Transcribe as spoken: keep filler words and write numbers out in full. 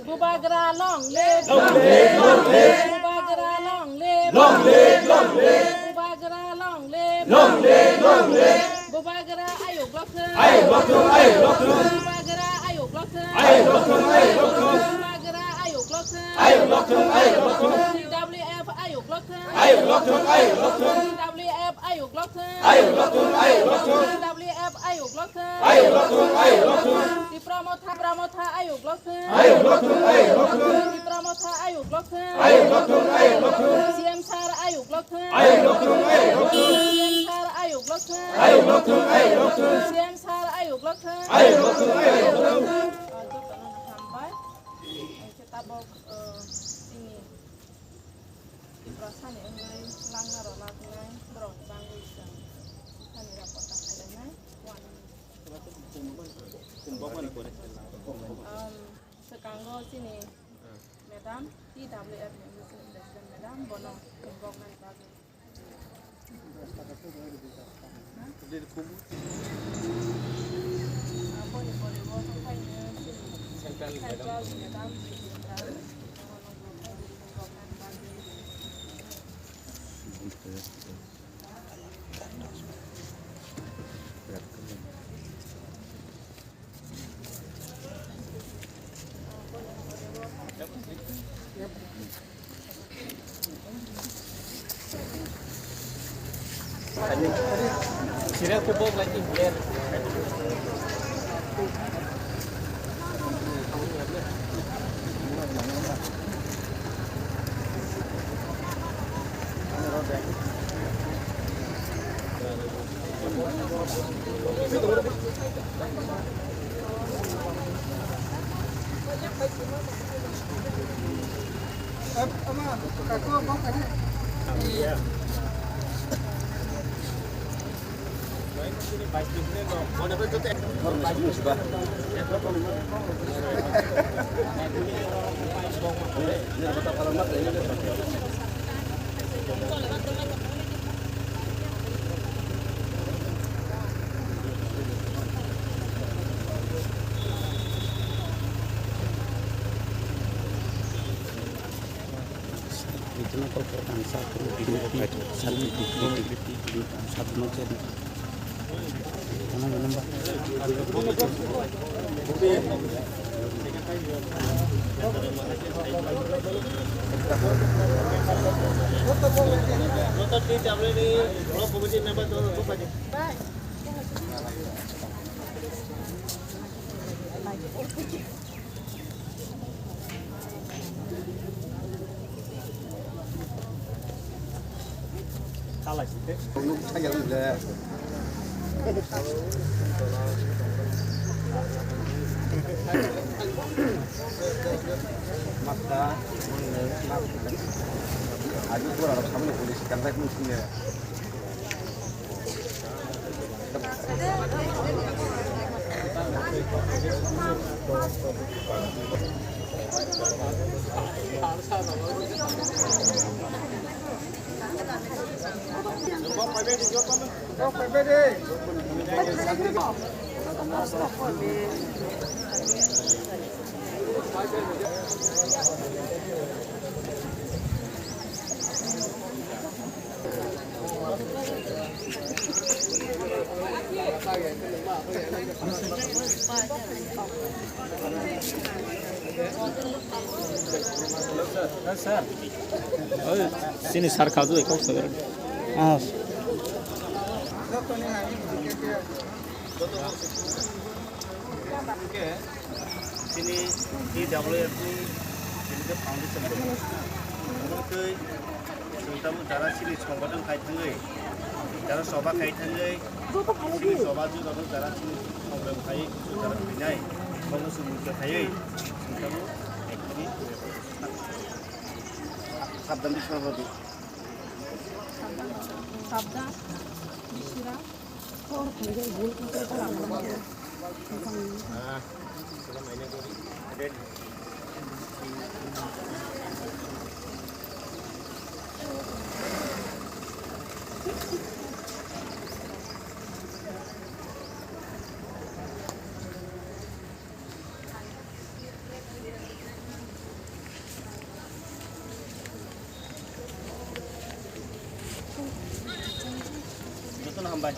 Bubagra long live. Long live, long live. Bubagra long live. Long live, long live. Bubagra long live. Long live, long live. Bubagra ayuk lok thung. Ayuk lok thung, ayuk lok thung. Bubagra ayuk lok thung. Ayuk lok thung, ayuk lok thung. Bubagra ayuk lok thung. Ayuk lok thung, ayuk lok thung. C W F ayuk lok thung. Ayuk lok thung, ayuk lok thung. C W F ayuk lok thung. Ayuk lok thung, ayuk lok thung. C W F ayuk lok thung. Ayuk lok thung, ayuk lok thung. Tipra Motha, Tipra Motha ayuk lok thung. Ayuk lok thung, ayuk lok thung. Tipra Motha ayuk lok thung. Ayuk lok thung, ayuk lok thung. C M sir ayuk lok thung. Ayuk lok thung, ayuk lok thung. C M sir ayuk lok thung. Ayuk lok thung, ayuk lok thung. C M sir ayuk lok thung. Ayuk lok thung, ayuk lok thung. Ah, jotono hambai. Hingke tabok, eh, chini Tiprasani wngwi langna rwna twngnai borok bangwi chwng thani rok kota khlainai. One. Um, swkango chini madam, T W F ni chini president madam, bono tongkoknani bagwi. Aboni pore bo tongkhaino chini central madam, bono tongkoknani bagwi. Sira kubok lagi biar. Sini sar khaju ekau sagar. Ah. Chini D W F ni chini khe foundation dong. Omo twi Chwng tabuk jara chini songbojon khai thangwi, jara soba khai thangwi, chini soba jora no jara chini songbojon khai, jara khainai, bono chwng mukha khaiwi, chwng tabuk ekdagi sabdan di songbojon. Sabdan, sabdan, bisira. Jotono hambai.